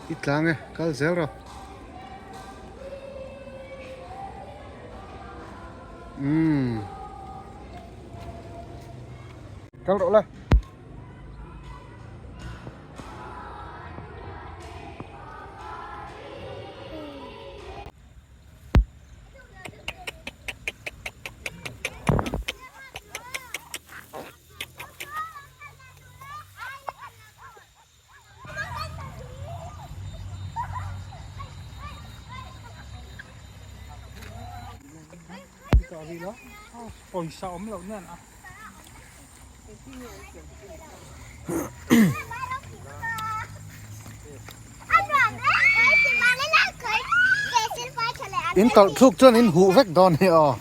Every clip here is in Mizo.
I tlang e, kal zel rawh. Umm. Kal rawh la. Pawisa awm loh nen a. In tawlh thluk chuan in huh vek dawn hi aw.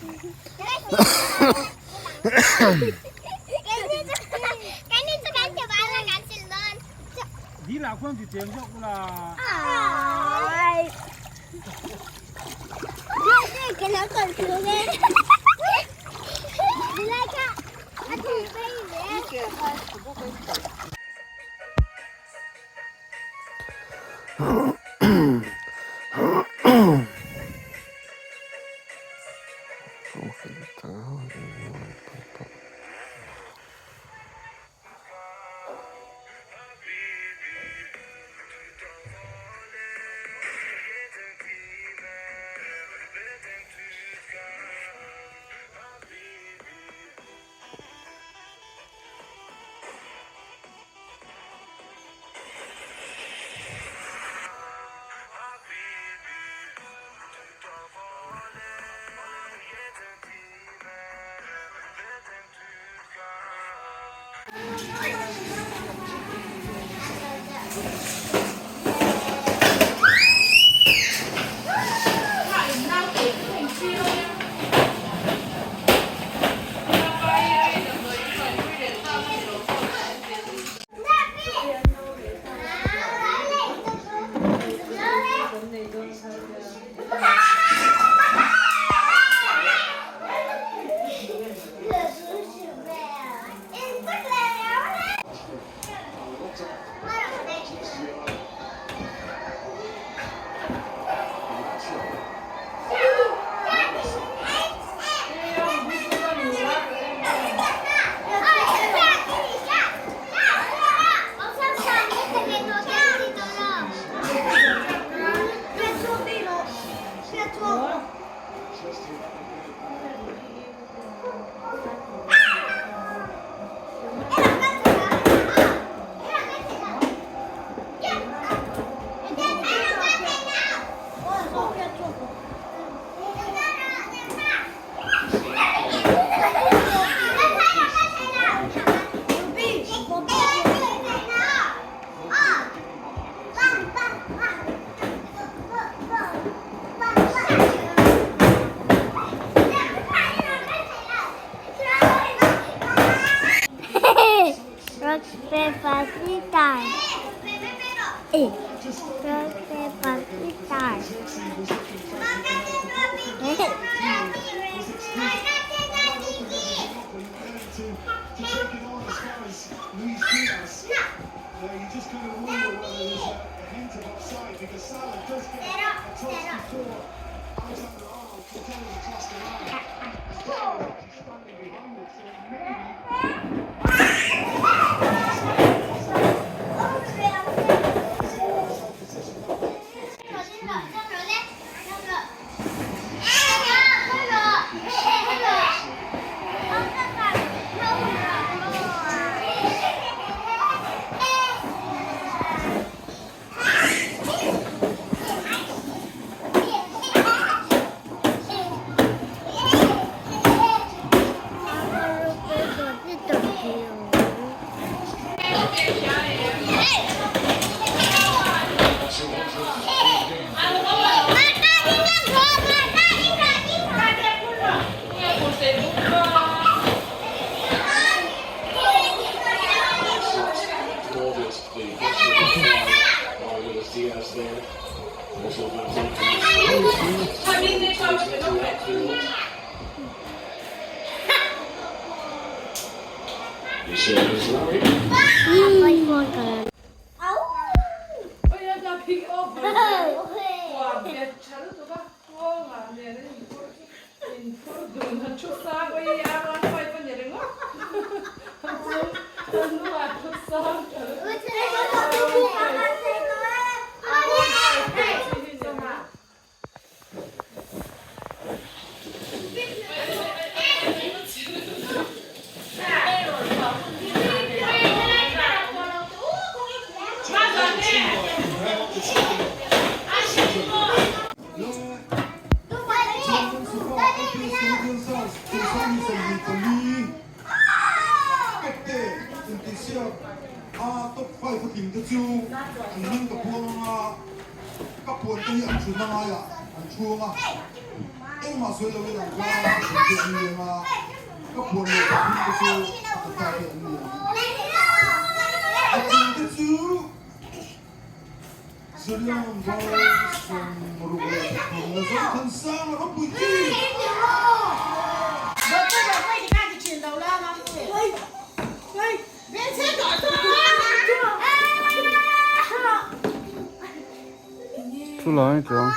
Thu lai chuang.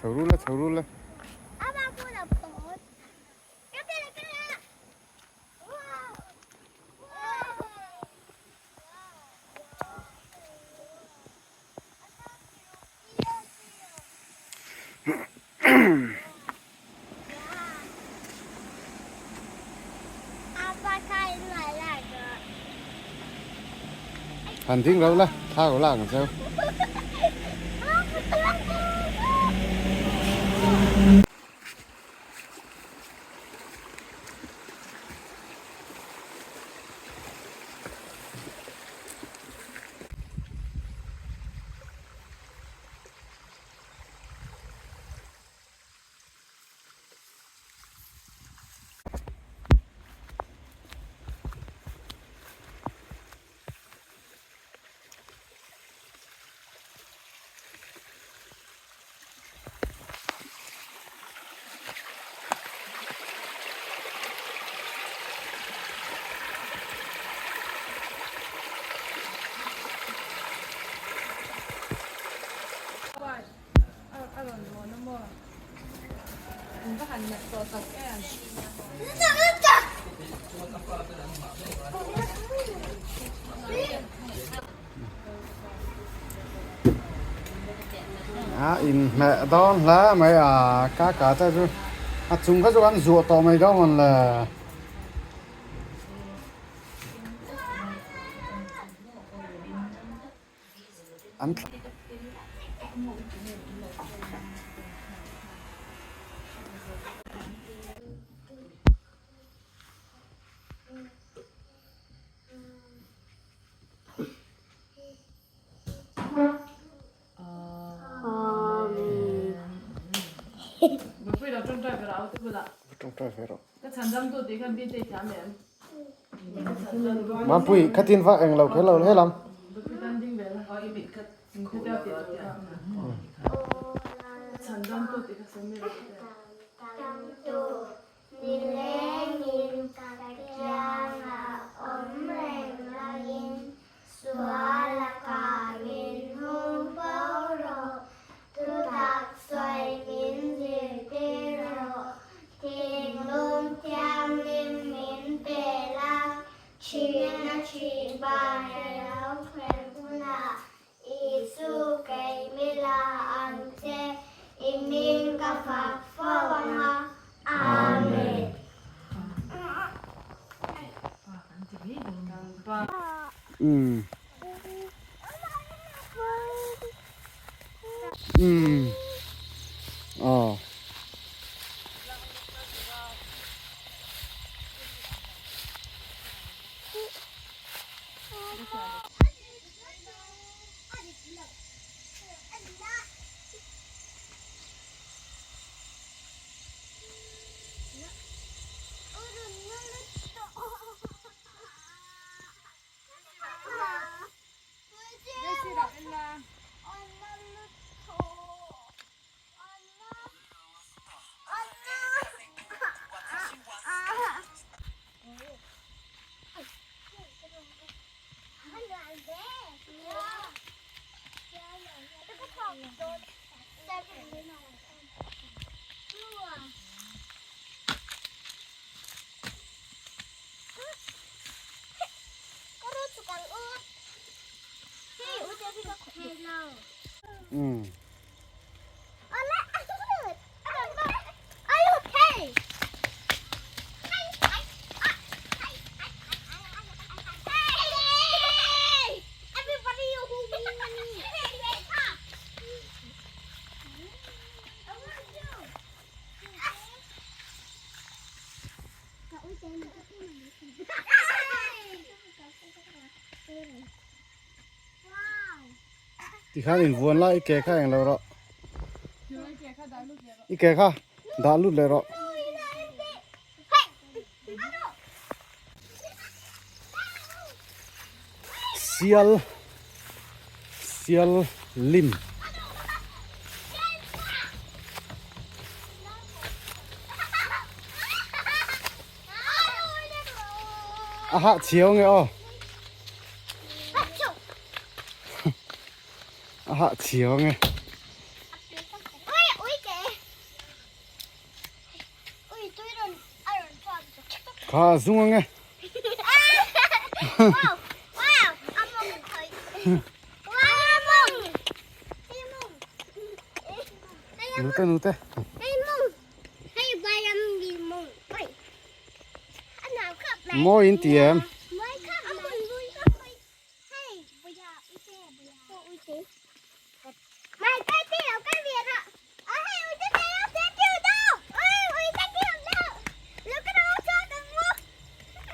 Chho ru la chho ru la. Han ding lo la thla ko lak ang cheu. A inhmeh dawn hle mai a ka ka te chu a chung kha chu an zuah tawh mai dawn mawn le. An Mampui khatin vak eng lo kher lo helam. Tangtu nilengin ka kiangah awm reng laiin sual a ka min hung fo rawh. Thutak sawi min zirtir rawh. Thinlung thianghlim min pe la, Thihna thihban a lo thlen hunah Isu kei mila ang che, i hming ka fak fo ang a. Amen. Umm. Umm. Aw. Umm. Tikhan in vuan la i ke kha eng lo rawh. I ke kha dah lut leh rawh. Sial sial lim. A hah chiau nge aw. A hah chiau nge. Kha a zung ange. Nute nute. Mawi in ti em?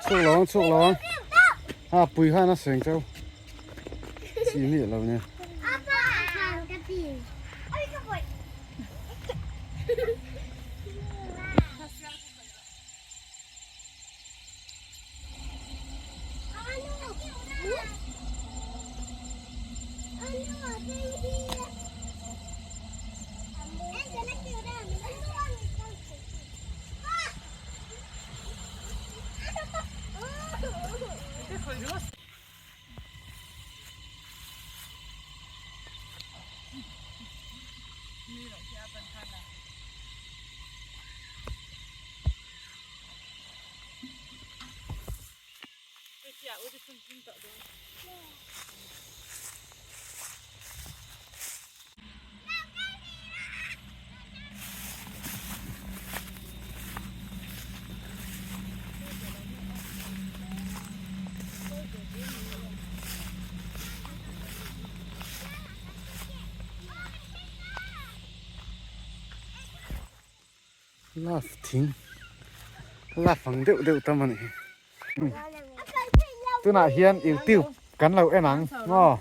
Chhuk lo ang chhuk lo ang. Ha pui khan a seng cheu. Chi miah lo nia. Love thing love ang deuh deuh tam a ni hi tunah hian youtube kan lo en ang maw.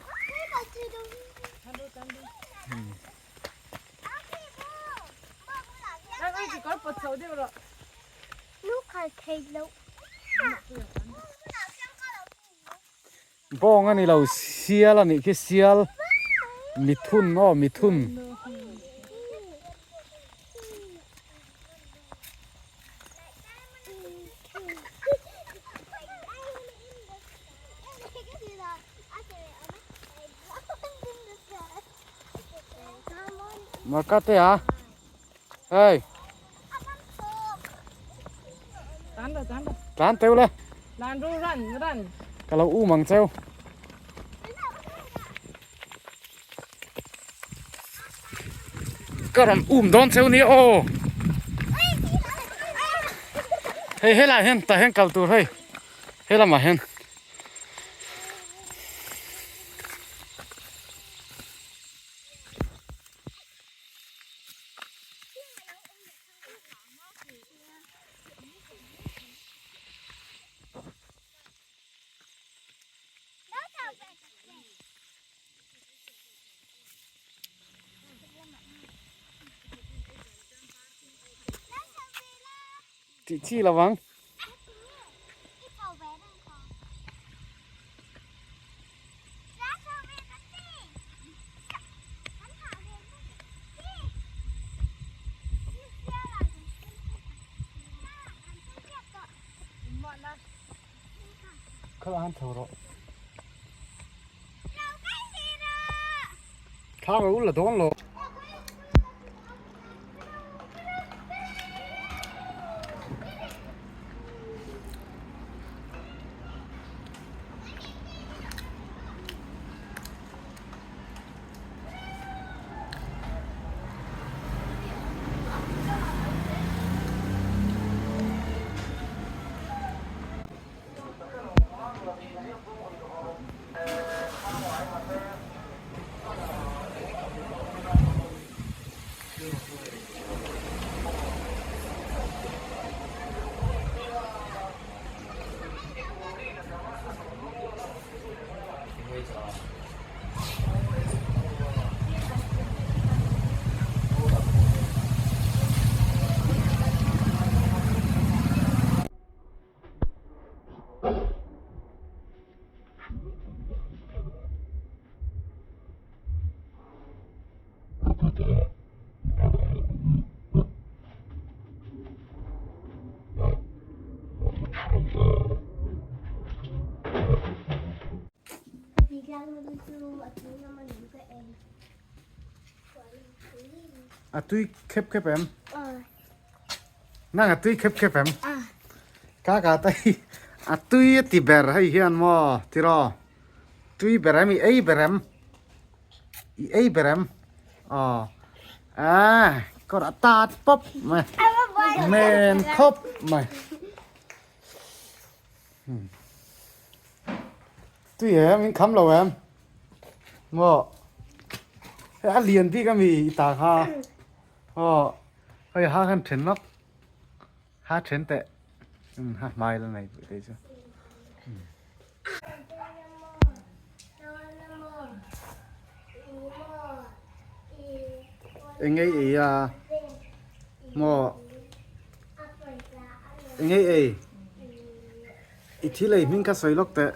Bawng a ni lo sial a nih khi sial mithun aw mithun. Marka te a hei tlan teuh le ka lo um ang cheu. Ka rawn um dawn cheu nia aw hei helaiah hian tah hian kal tur hei he lamah hian. Tih chi lo vang. Kha an tho rawh. Thla ka ul la dawn lo. A tui khep khep em? Nang a tui khep khep em? Ka ka ta hi a tui a ti ber hei hian maw tiraw tui ber em i ei ber em i ei ber em aw a kawr a tat pawp mai men khawp mai tui em in kham lo em maw hei a lian bik ami i ta kha aw hei ha khan then lawk ha then teh ha hmai la nei pui te chu. Eng ei ei a maw eng ei ei i thil ei hming kha sawi lawk teh.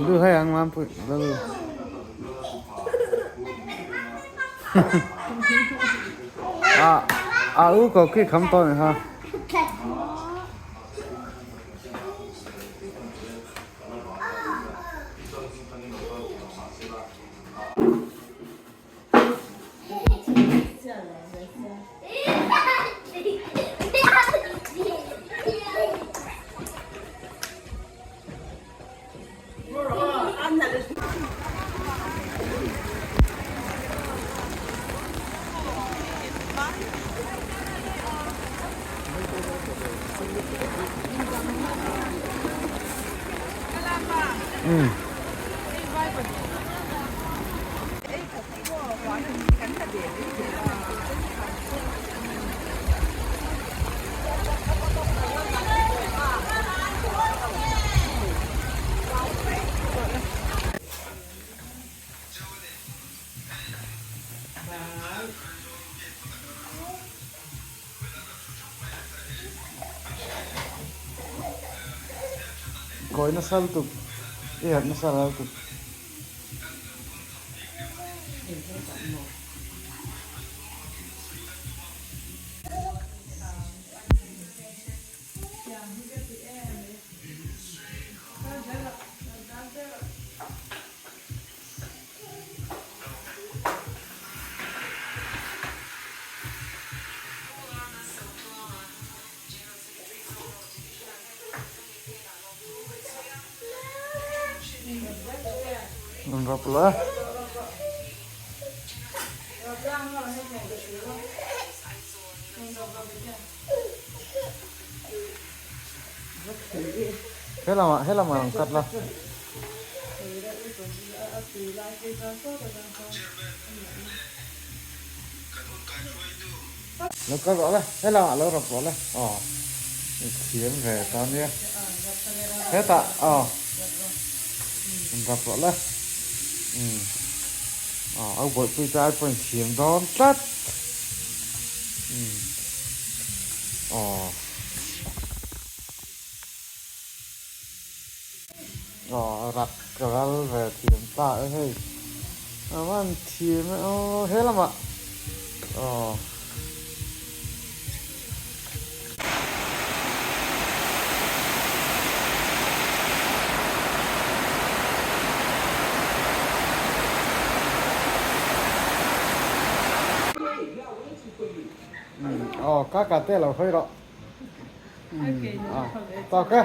Lu hai ang mam pui lu. A a u ko khi kham to ni ha. Umm. Kawi nasa lutuk i herh nasa lutuk. Rawn rap la. He lamah he lamah rawn cut la. Lo kal rawh le, he lamah lo rap rawh le, aw i thiam ve ta nia, hetah aw in rap rawh le, umm aw au bawihpui te ai pawh in thiam dawn tlat, umm aw. Aw rak ral ve thiam ta e hei a van thiam e aw he lamah aw. Aw ka ka te lo hawi rawh aw tawk e.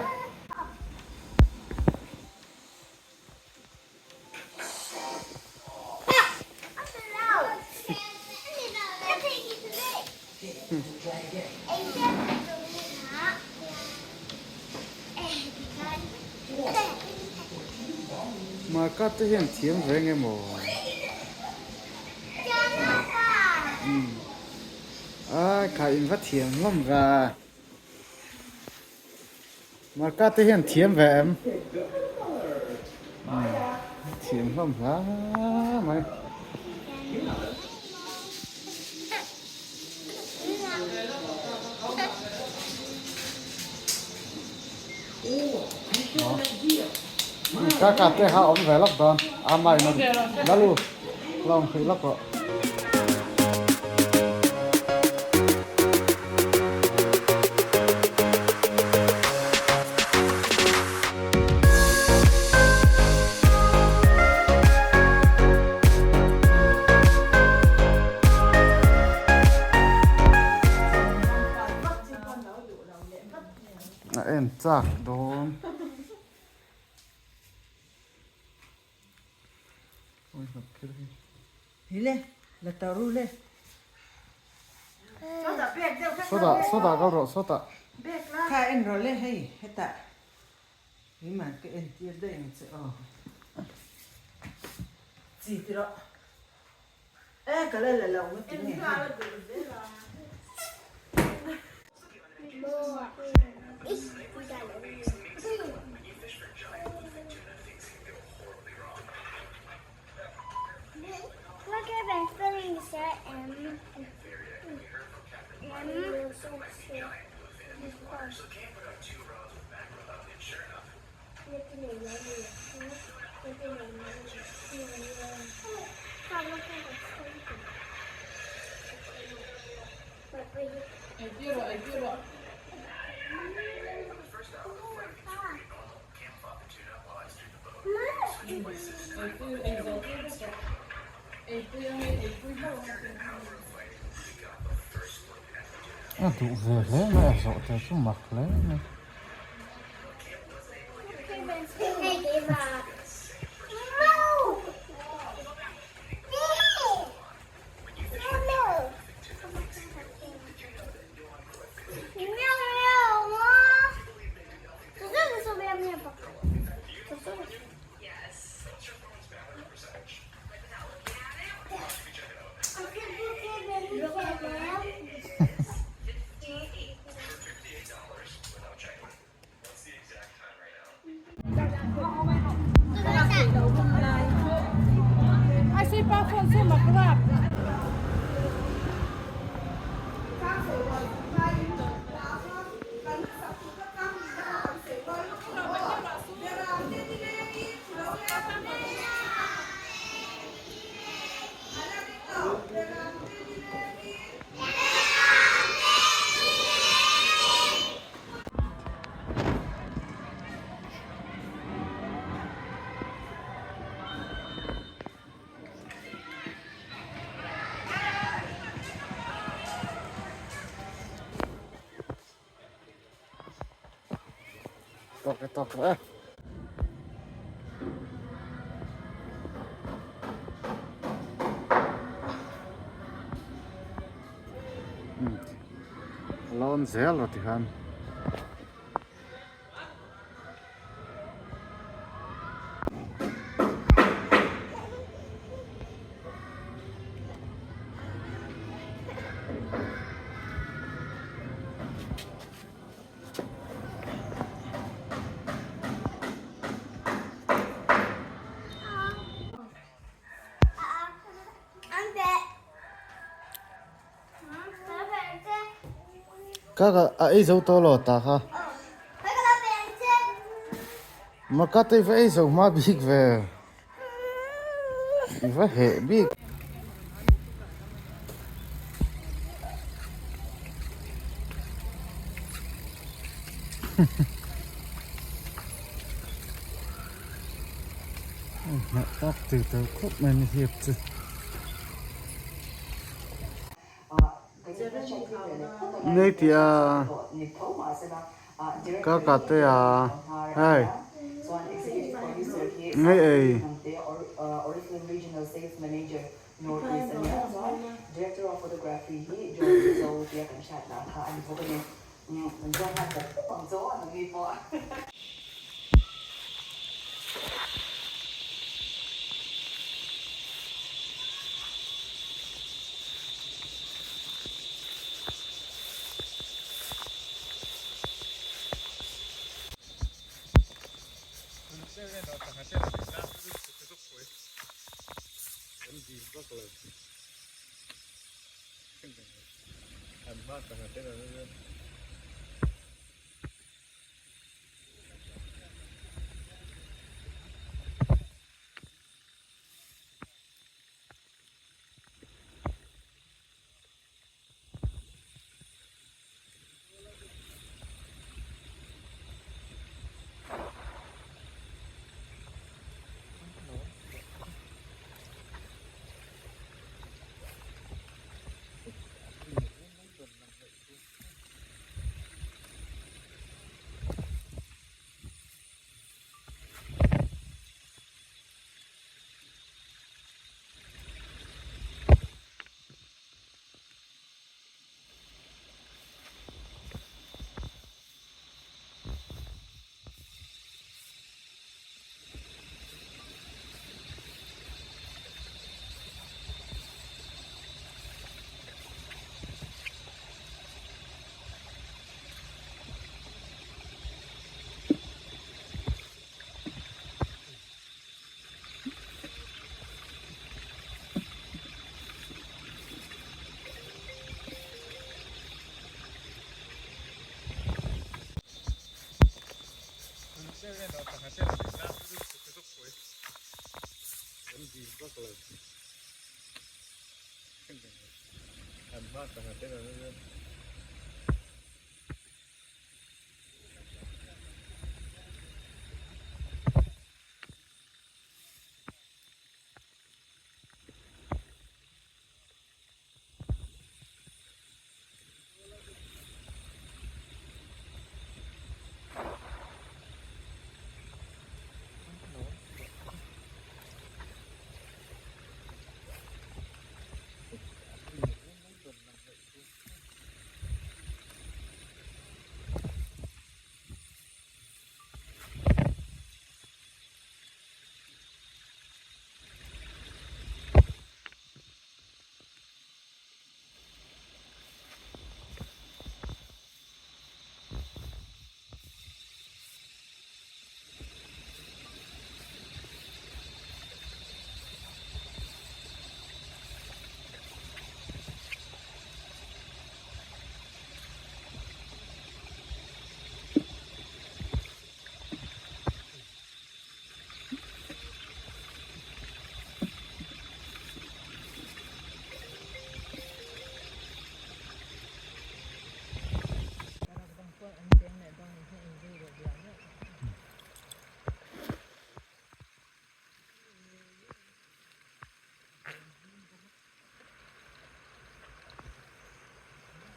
Marka te hian thiam ve nge maw? Ai kha in va thiam hlawm ve. Marka te hian thiam ve em? Thiam hlawm hla mai. Ka ka te kha awm ve lawk dawn. A mai na lalu lawm hrih lawk rawh. A en chak dawn. Sawtah sawtah kal rawh sawtah. Kha en rawh le hei hetah keimah ka entir daih ang che aw. Chi ti rawh. E ka la la lo nga ti nge hei. A duh ve hle mai a zawh te chu mak hle mai. tawk e tawk e. Lawn zel rawh tikhan. Ka ka a ei zo tawh lo ta kha. Ma ka te va ei zo hma bik ve. I va heh bik. Hnah tak tih tur khawp mai ni hiap chu. Nei tih a ka ka te a hei ngei ei.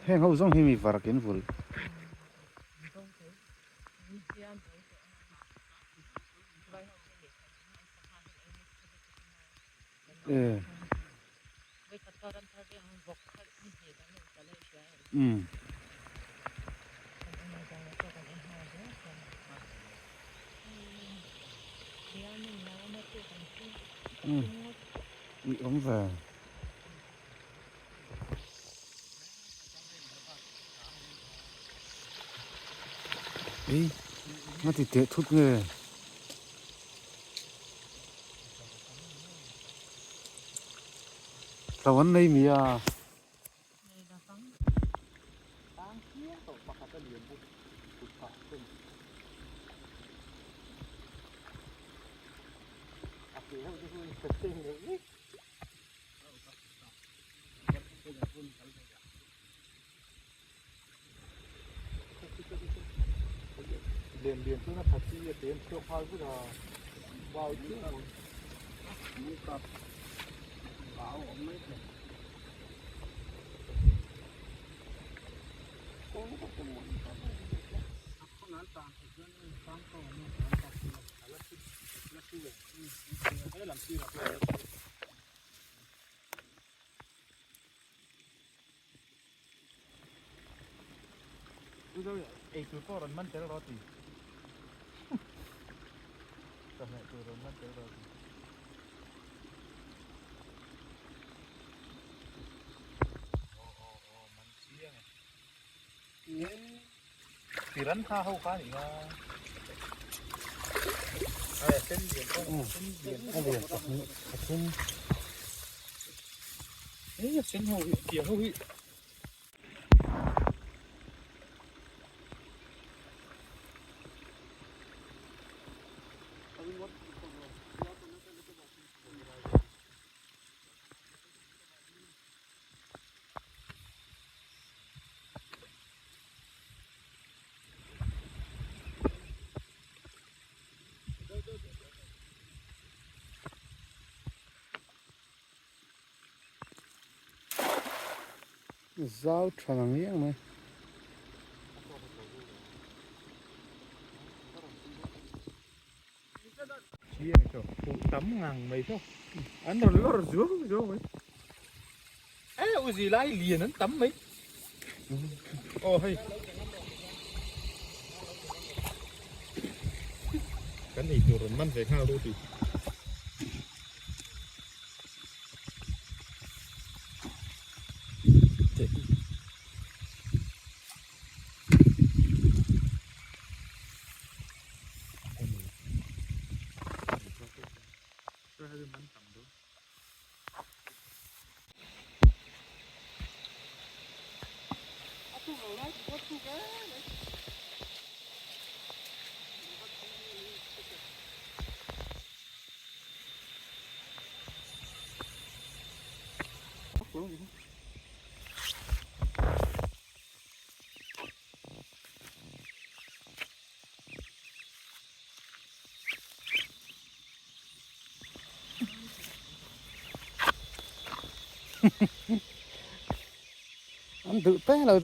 Heng ho zawng hi mi vark in vul. E. Umm. Umm. Ui awm ve. Ei, nga ti teh thut nge? Tlo an nei mi a. Eitur pawh rawn man tel rawh a ti. Chawhmeh tur rawn man tel rawh a ti. Aw aw aw man chiang e. Tiran kha ho kha ni nga. Ai a sen lian pawh a sen lian a lian pahnih pathum. Ei a sen ho hi tiang ho hi. Zau tha lang riang mai. Tam ngang mai saw an rawn lawr zuau zuau mai e u zi lai lian an tam mai aw hei kan ei tur rawn man ve nghal ru ti. An duh te lo.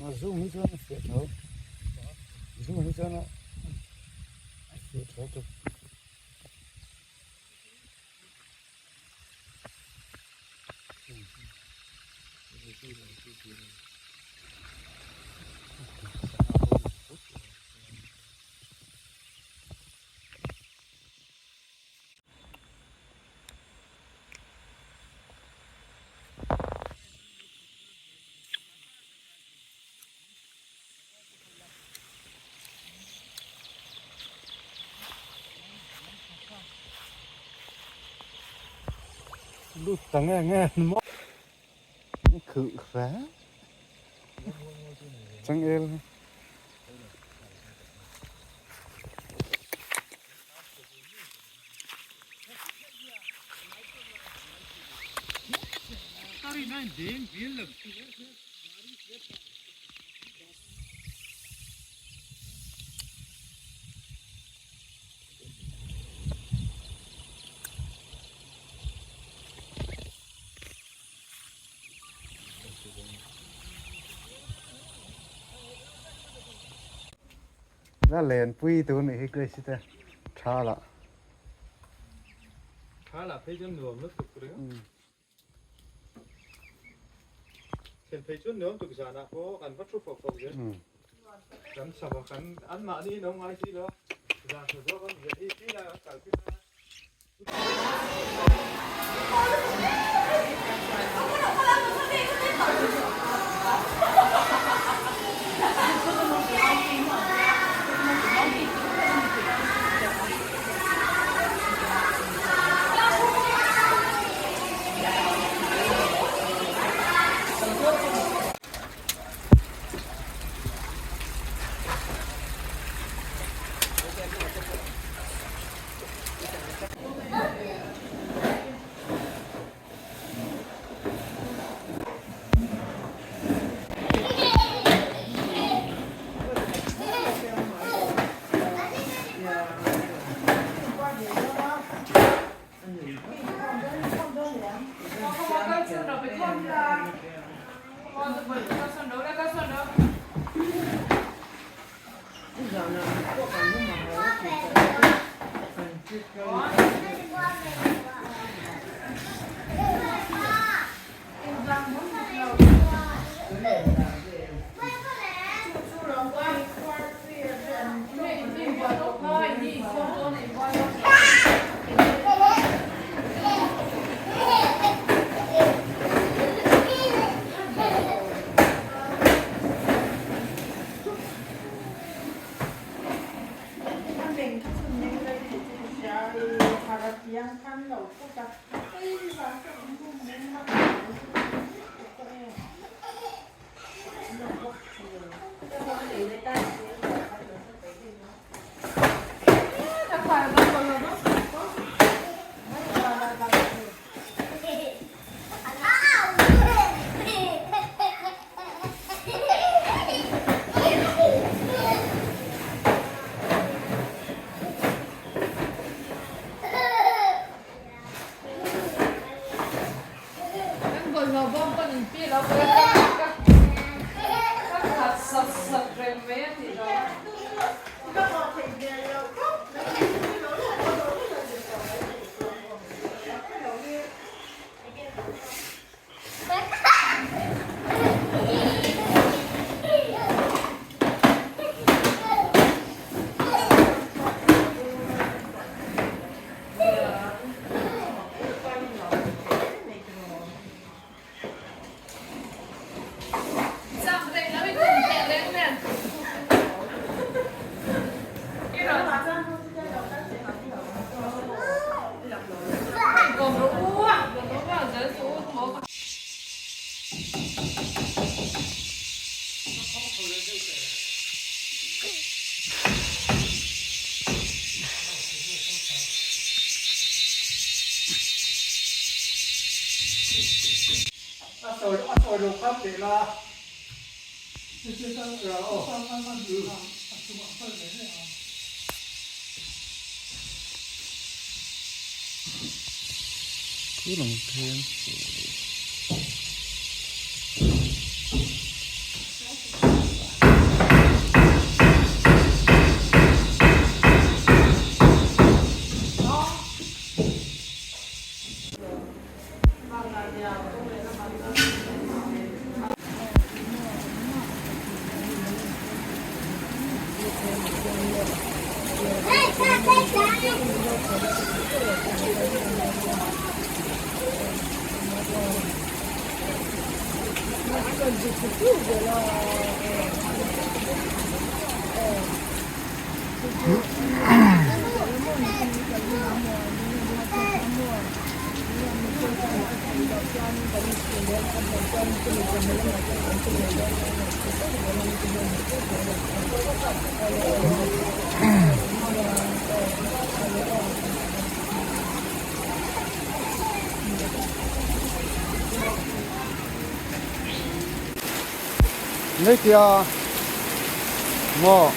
A zoom hi chuan a fiah tho zoom hi chuan a fiah tho tawp. Lut ta nge nge maw khử khá changel. La len pui tur nih hi Grace te tha lah. Tha lah phei chuan nuam lutuk ringawt. Thlen phei chuan nuam tuk zanah pawh kan va thu fawk fawk zel. Kan sam a kan anmahni in awm ngai si lo a, zan tha zawk an ziah hi ti lai an kal pin a. Nei tia maw.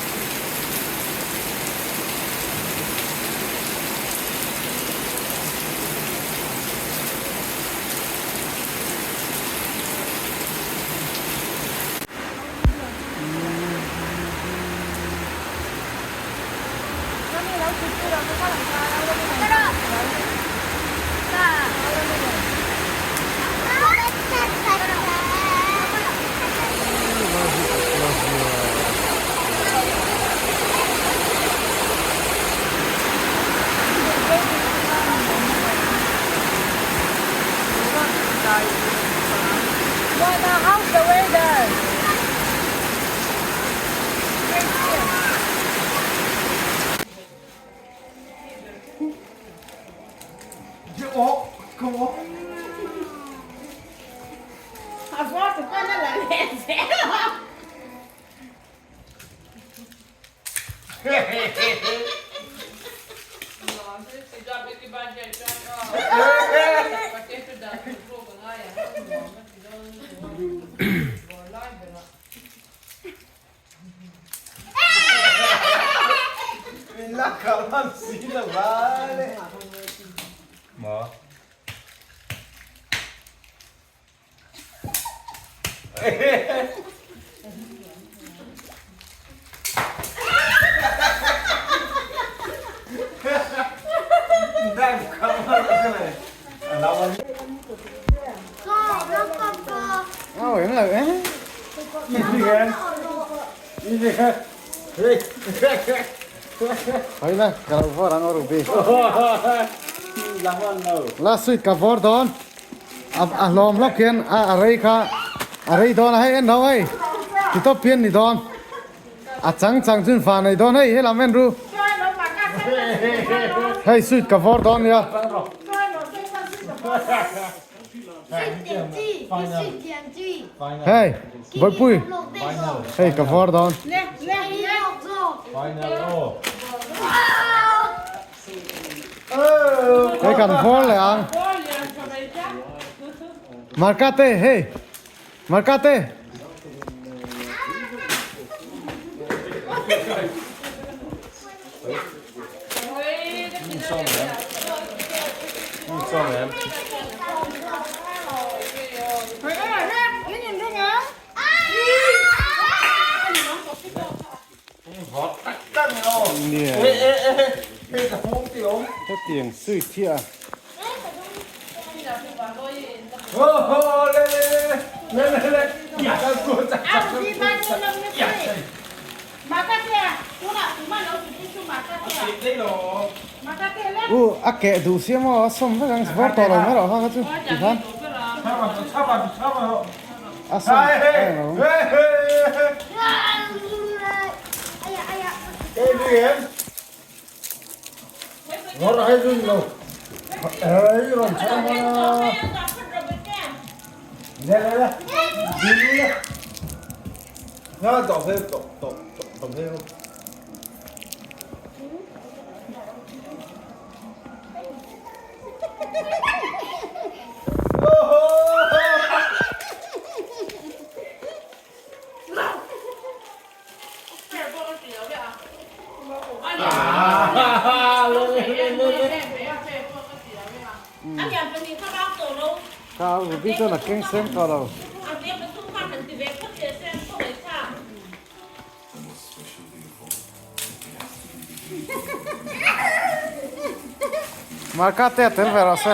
La suit ka vawr dawn a hlawm hlawk hian a rei kha a rei dawn a hei en ho hei ti tawp hian ni dawn a chang chang chuan fa nei dawn hei helam en ru hei suit ka vawr dawn nia. Hei Bawihpui hei ka vawr dawn. Hei kan vawr leh ang. Markate hei Markate. Hetiang sweet hi a. U a keh duh sia maw a sawm vek ang vawr tawh lo mai rawh kha kha chu ti khan a sawm Kha Ruby chuan a keng seng tawh lo. Marka te a tel ve rawh se.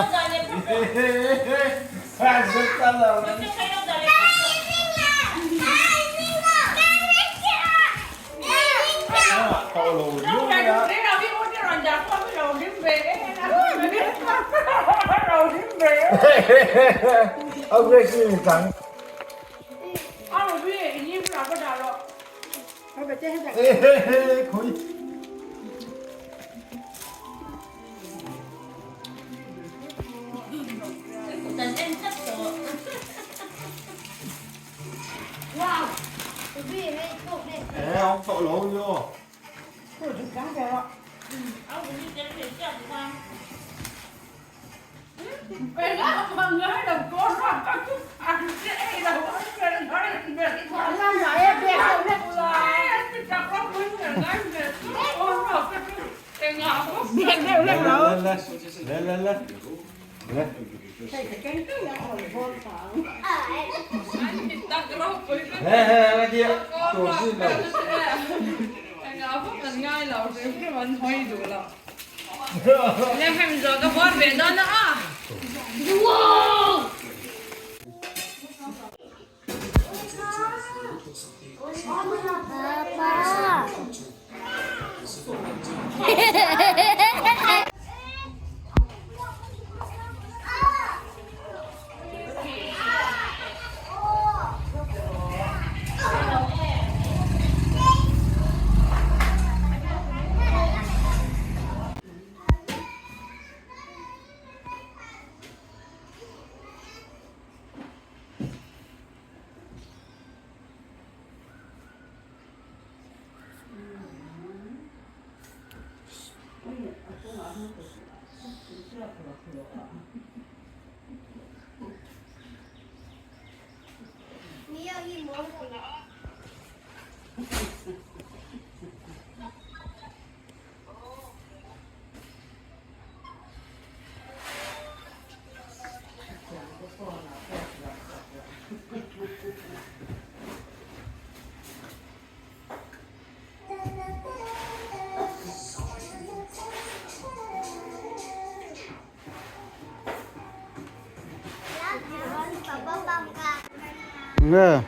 Nge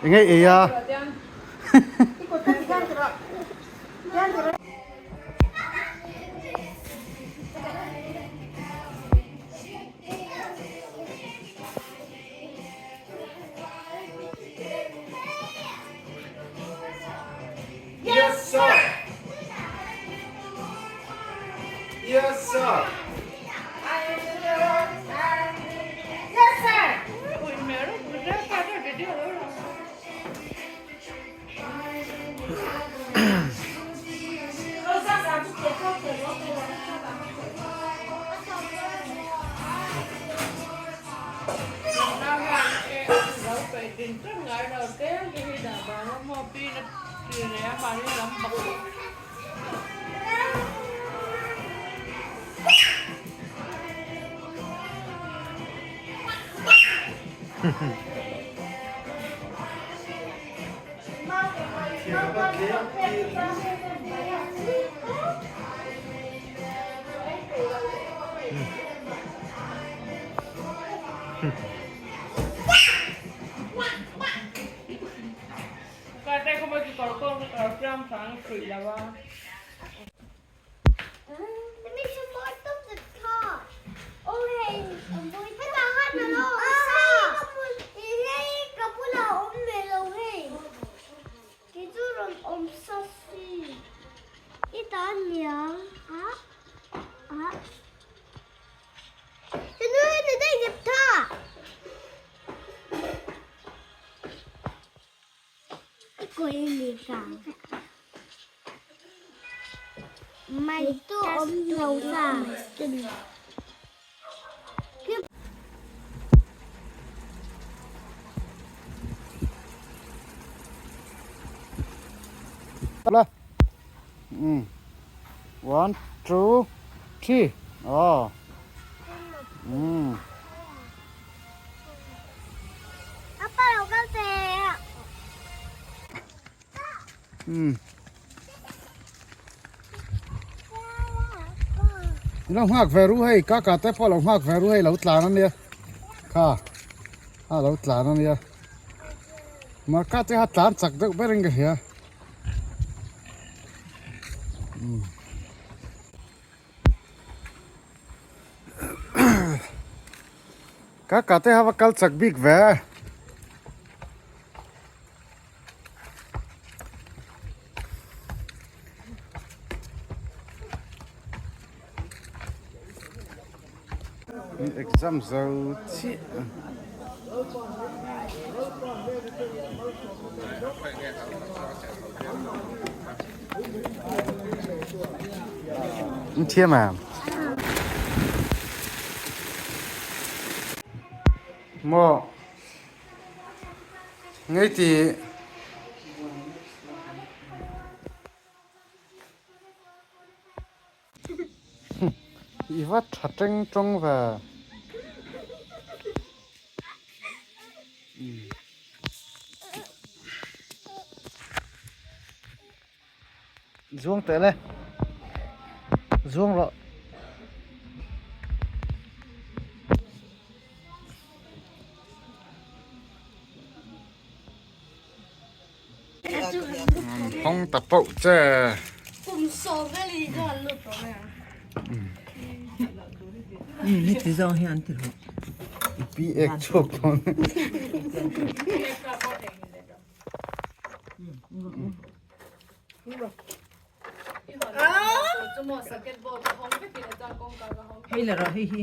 enge ei a. Yes sir! Yes sir! La um one two three aw um um lo nghak ve ru hei ka ka te pawh lo nghak ve ru hei lo tlan ania kha a lo tlan ania marka te kha tlan chak deuh ber in ka hria um ka ka te hava kal chak bik ve. Exam zo chiah. In thiam em? Maw ngei ti I va tha teng tawng ve. Zuang teh le. Zuang rawh. Hong ta pauh che. Heti zawng hi an ti rawh. Pi ek chhuak dawn. Hei la rawh hei hi.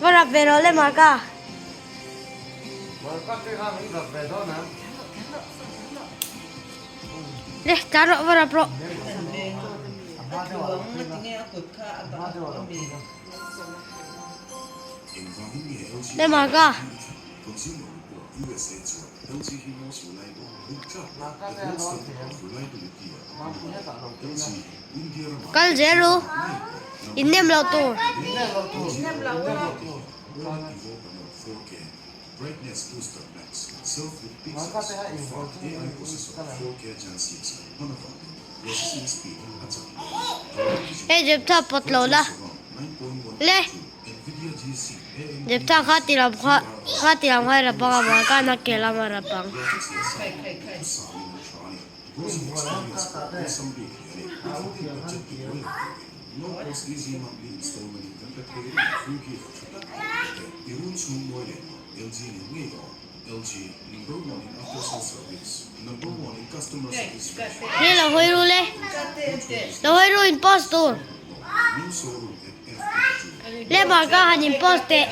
Va rap ve rawh le Marka. Marka te khan i rap ve dawn em? Le tla rawh va rap rawh. Le Marka. Kal zel u in nem loh tur. Hei Jeptha pawt lo la le Jeptha kha ti lam kha kha ti lam kha i rap ang a mawi khan a ke lam a rap ang. Nge lo hawi ru le lo hawi ru in post tur le marka han in post teh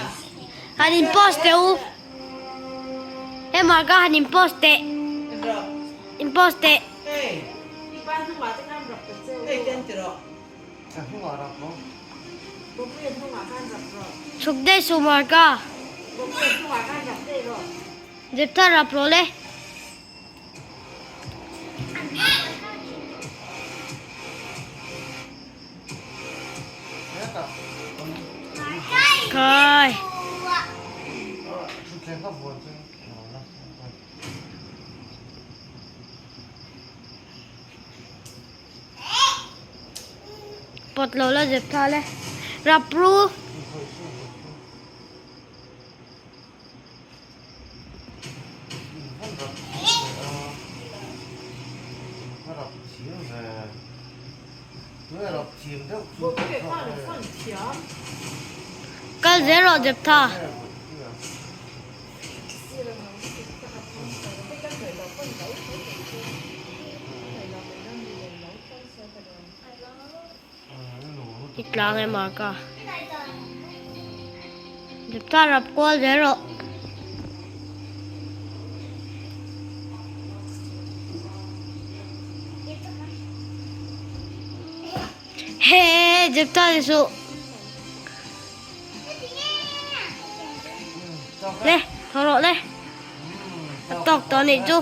han in post teh u he marka han in post teh in post teh. Chhuk daih suh Marka. Zep thar rap rawh le. Khai. Pawt lo la zep thal e. Rap ru. Kal zel rawh zep tha. I tlang em a ka. Depta rap kual zel rawh. He Depta ni suh. Le thaw rawh le. A tawk tawh anih chu.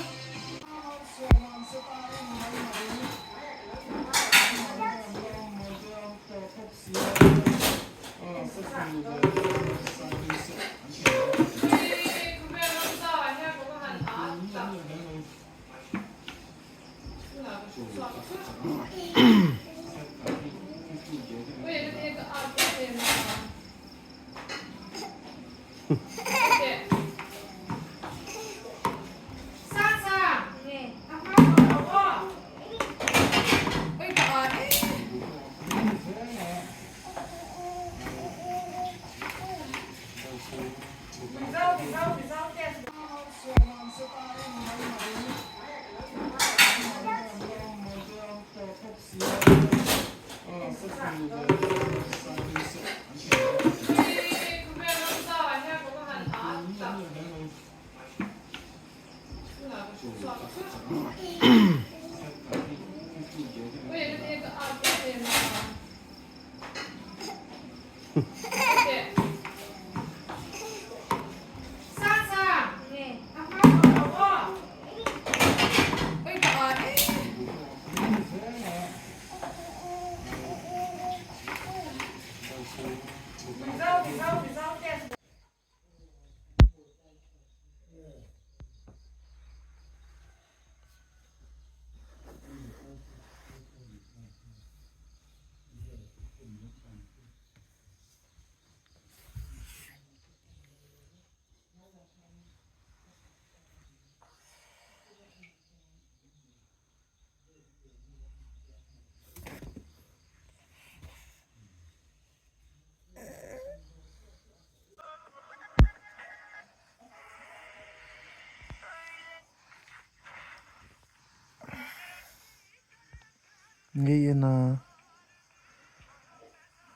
Ngei ena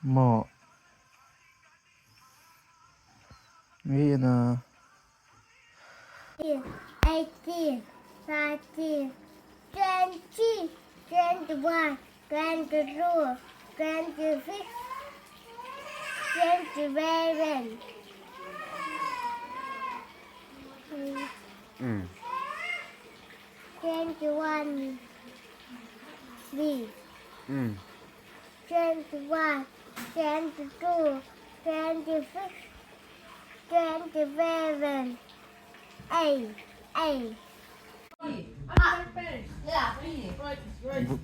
maw ngei ena. 18, 19, 20, 21, 22, 26, 27. 21 B. 21, 22, 26, 27, A, A.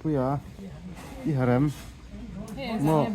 Puia i harem maw.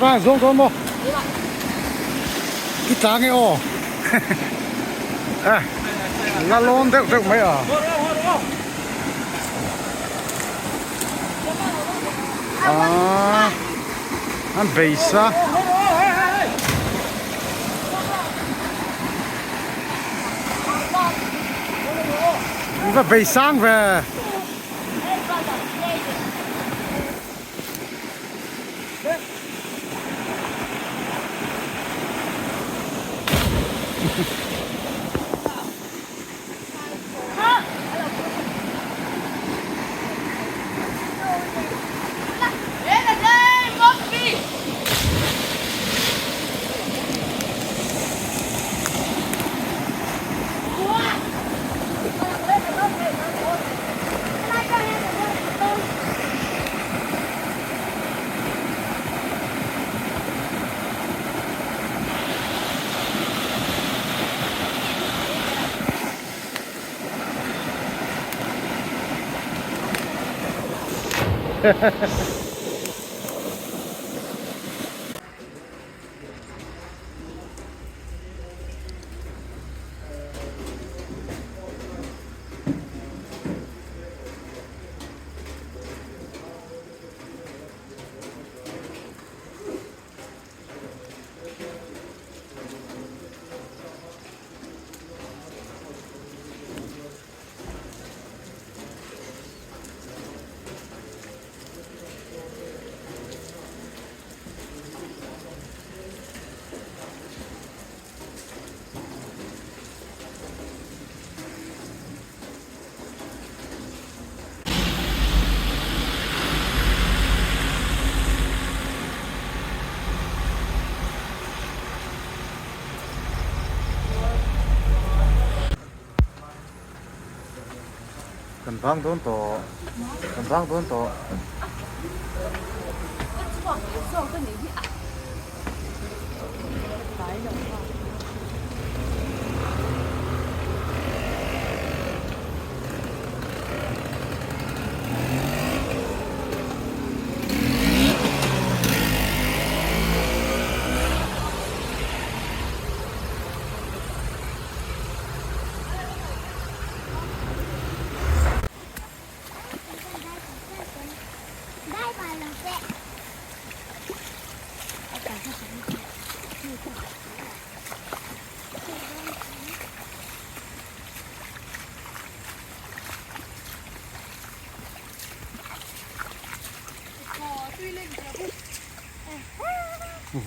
Các bạn xuống con mò. Cái tráng ấy ô. À, là lon được được mấy à. À, ăn bầy sa. Va bei sang ve. Kan vang dawn tawh kan vang dawn tawh.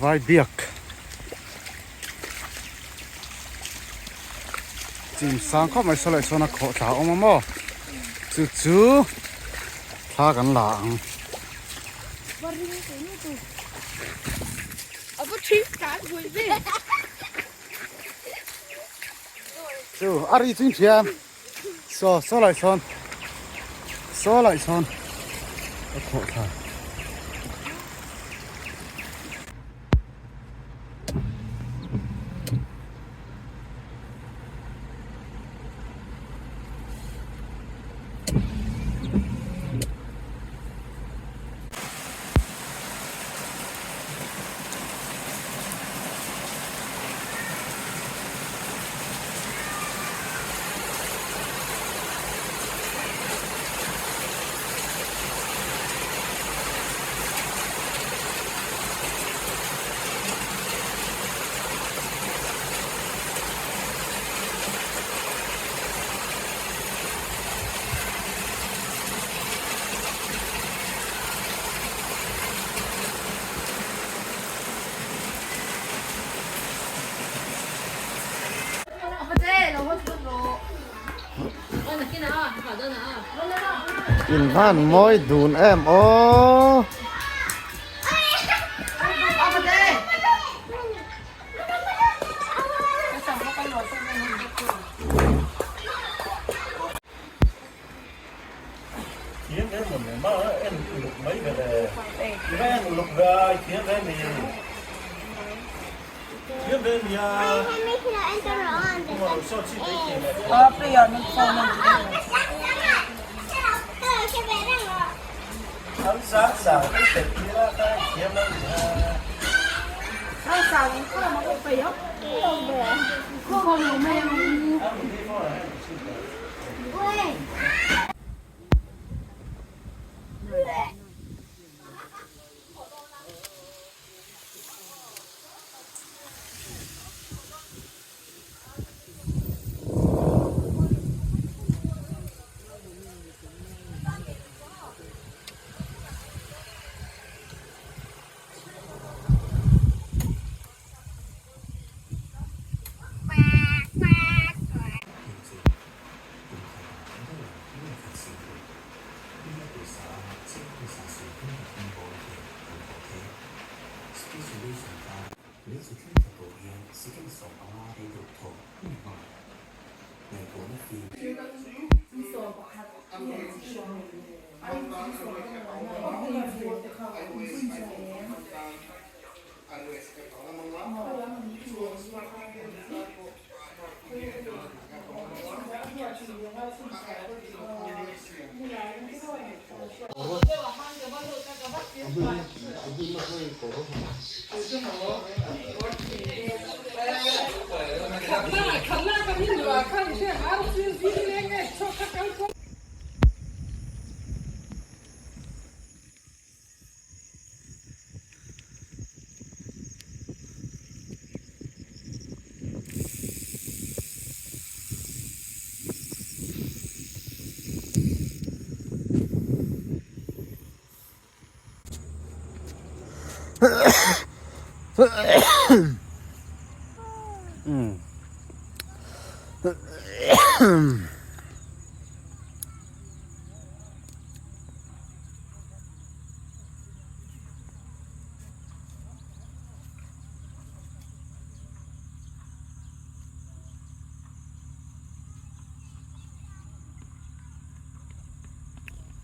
Vai biak chim sang khawp mai saw leh sawn a khawh thla a awm a maw chu chu thla kan la ang. Chu a ri chu in hria saw saw lai sawn saw lai sawn a khawh thla. In van mawi dun em aw.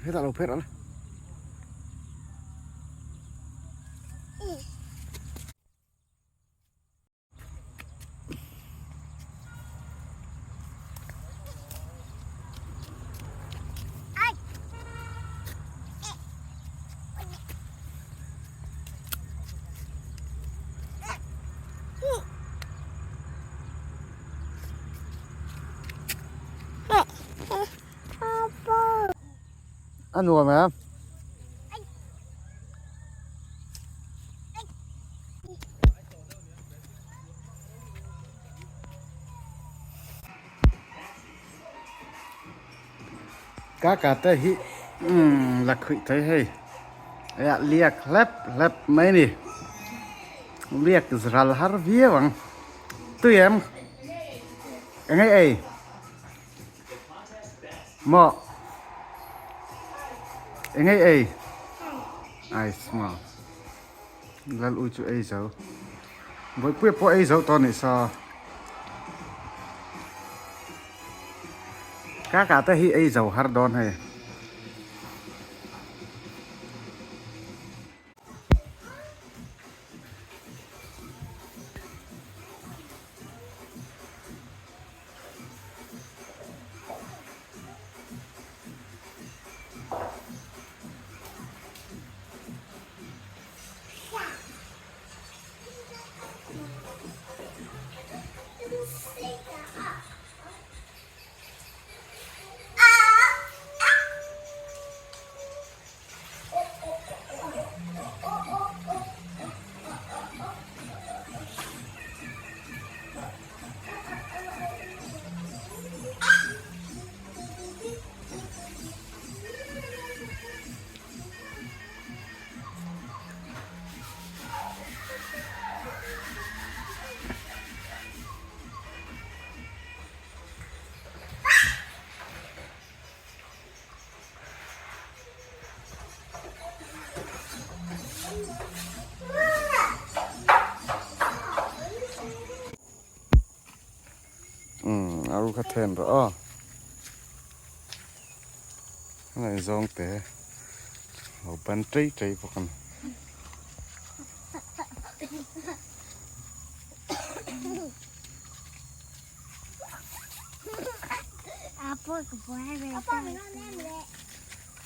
Hetah lo pherh ang. A nuam em? Kaka te hi la khuih thei hei ea liak hlep hlep mai ni liak ral har viau ang tui em eng ei ei maw eng ei ei ai small lal ui chu ei zo bawihpuia pawh ei zo tawh a nih saw. Kaka te hi ei zo har dawn hei. Umm a ru kha then rawh aw ngaihzawng te lo ban tei tei bawk a ni.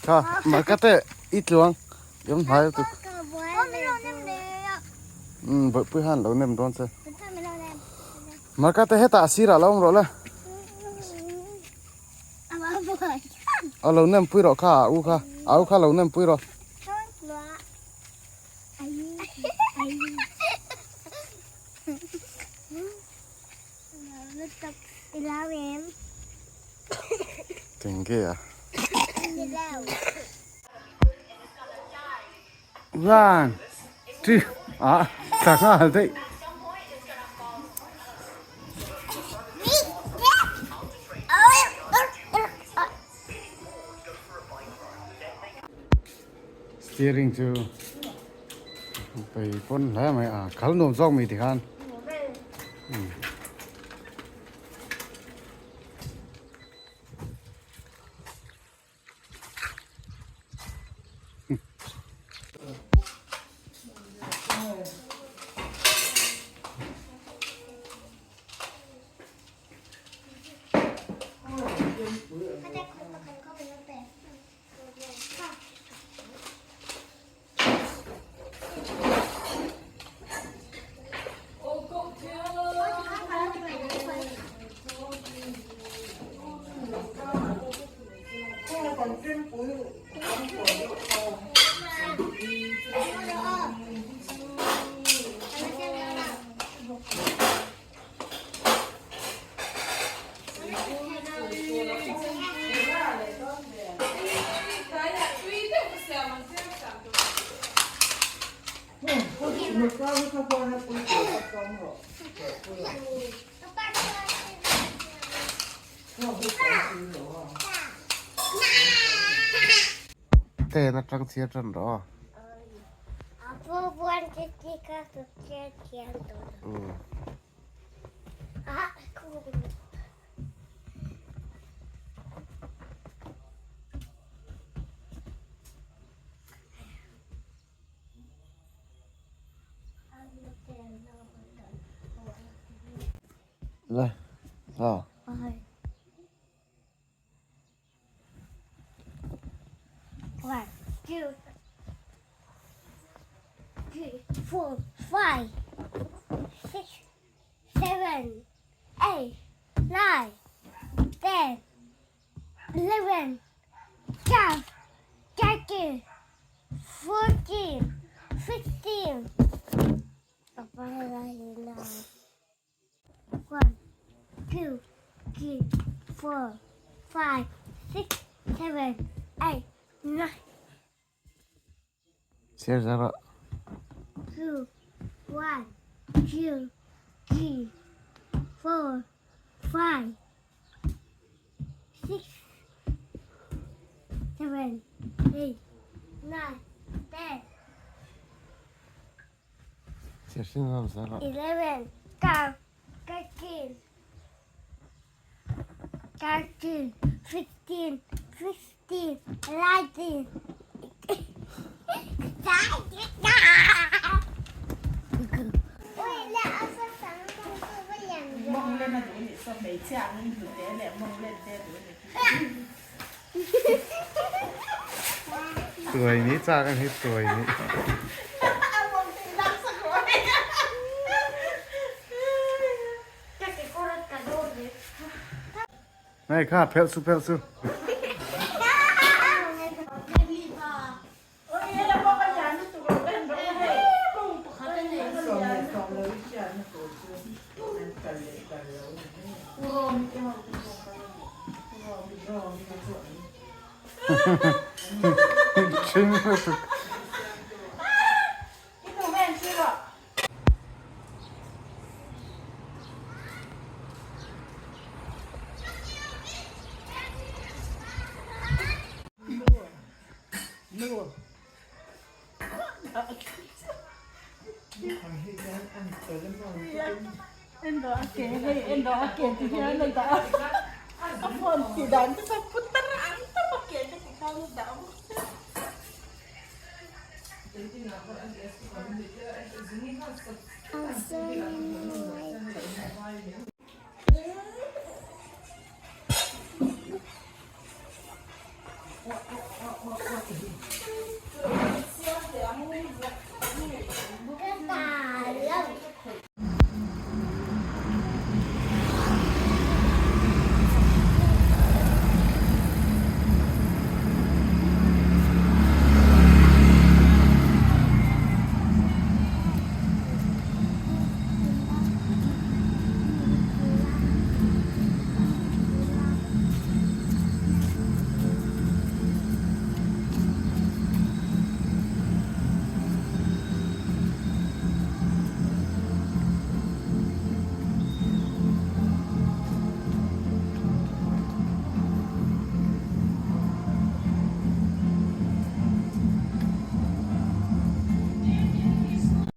Tha marka te i tluang yom hnai lutuk umm bawihpui han lo nem dawn che marka te hetah sirah lo awm rawh le a lo nem pui rawh kha a u kha a u kha lo nem pui rawh. Tenge a. One, two, ah, ta nghal daih. Steering chu pei pawn hle mai a khal nuam zawk mai tikhan. Ten atang chhiar tan rawh aw. Le aw. One, two, three, four, five, six, seven, eight, nine, 10, 11, 12, 13, 14, 15. One, two, three, four, five, six, seven, eight, nine. Chhiar zar rawh. Two, one, two, three, four, five, six, seven, eight, nine, 10. Chhiar sin zar zar rawh. 11, 12, 13, 13, 15, 16, 19. Tuai ni chak an hi tuai ni. Này kha phelh su phelh su. Ṭhing lutuk.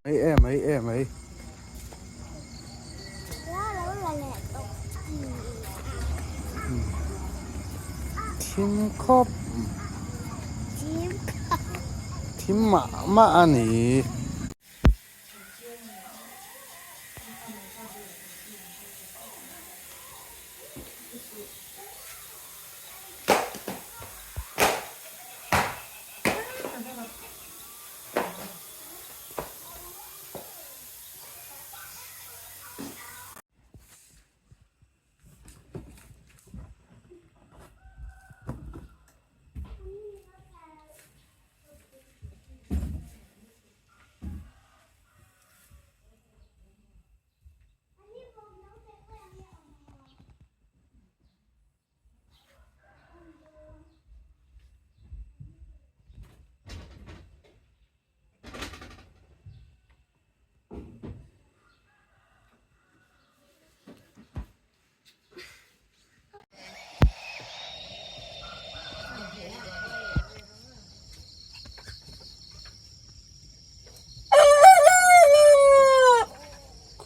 Mai e mai e mai. Thim khawp. Thim mah mah a ni.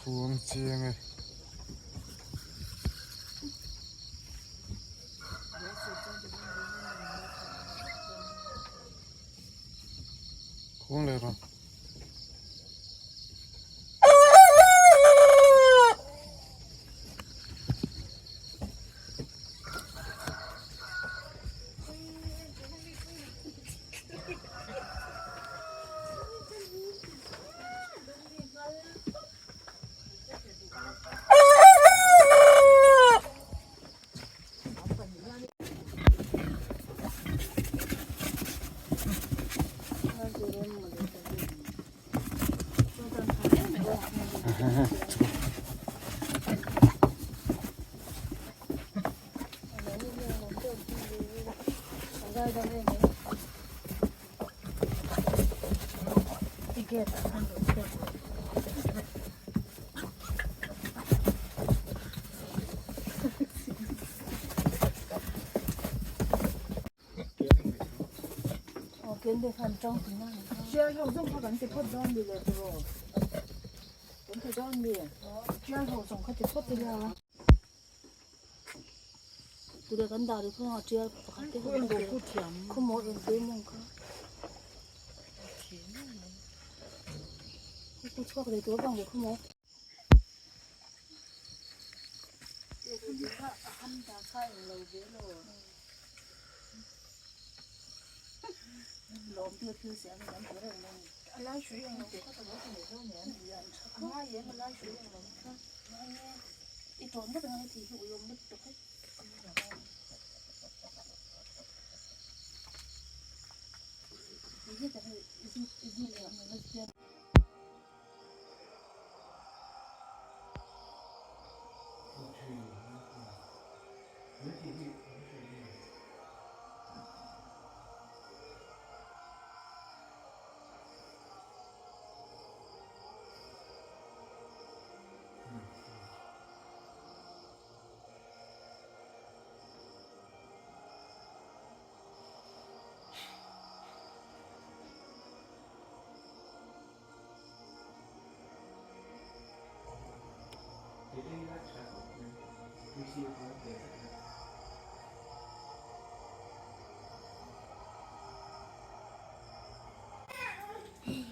Khuang chiang e. Khuang leh rawh.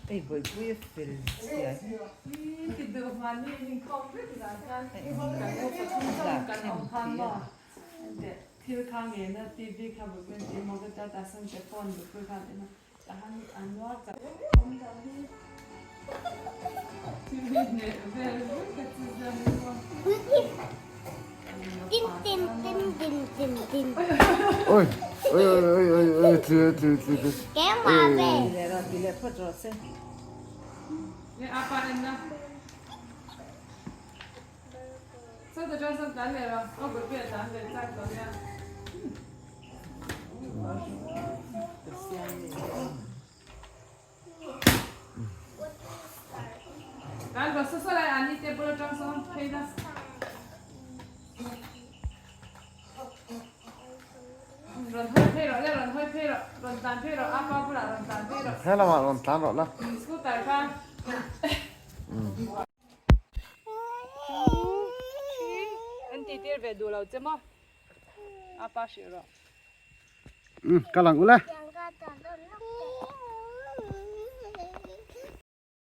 Hei bawihpui a fel zia hi. Tin tin tin tin tin tin. Oi oi oi oi oi tlu tlu tlu tlu. Keimah ve. He lamah rawn tlan rawh la. Ka lang ula.